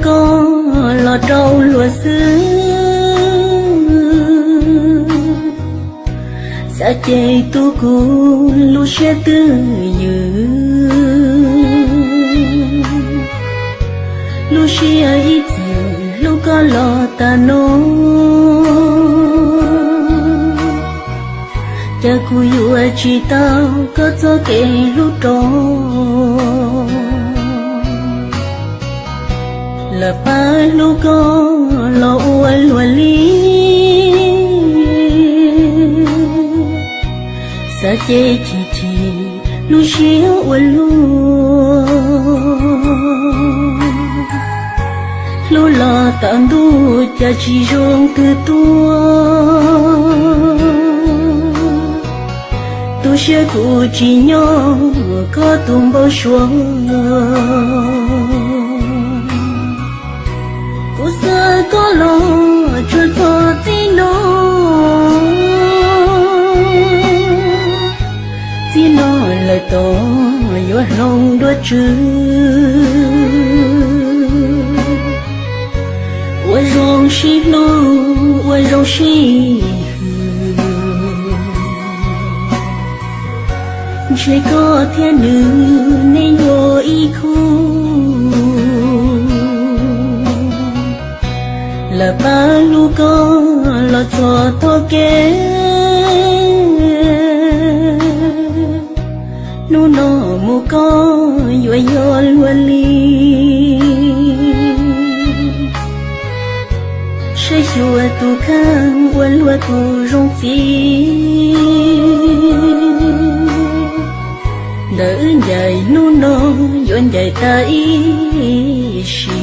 koj los rau luag xwb. Xav ces tu kuv lub siab twj ywm, lub siab ib txwm hlub koj los tas no. Cas kuv yuav tsis tau koj txoj kev hlub rov, lawm pab hlub koj los ua luag li. Xav ces chim chim lub siab ua luaj, hlub los tom ntuj cas tsis zoo twg tuaj. Tu siab kuv tsis nyob koj tus npau suav, kuv xav koj los tsuas txog txij no. Txij no lawm tom yuav hloov dua tswv, ua zoo sib hlub ua zoo sib hwm. Ntshe koj thiab nws nej yuav ib khub, lawm pab hlub koj los txog tog kev. Hnub no mus koj yuav yog luag li, saib xyuas tus kheej ua luag tus zoo txiv. Ntawm wb ncaim hnub no yuav ncaim tas ib sim.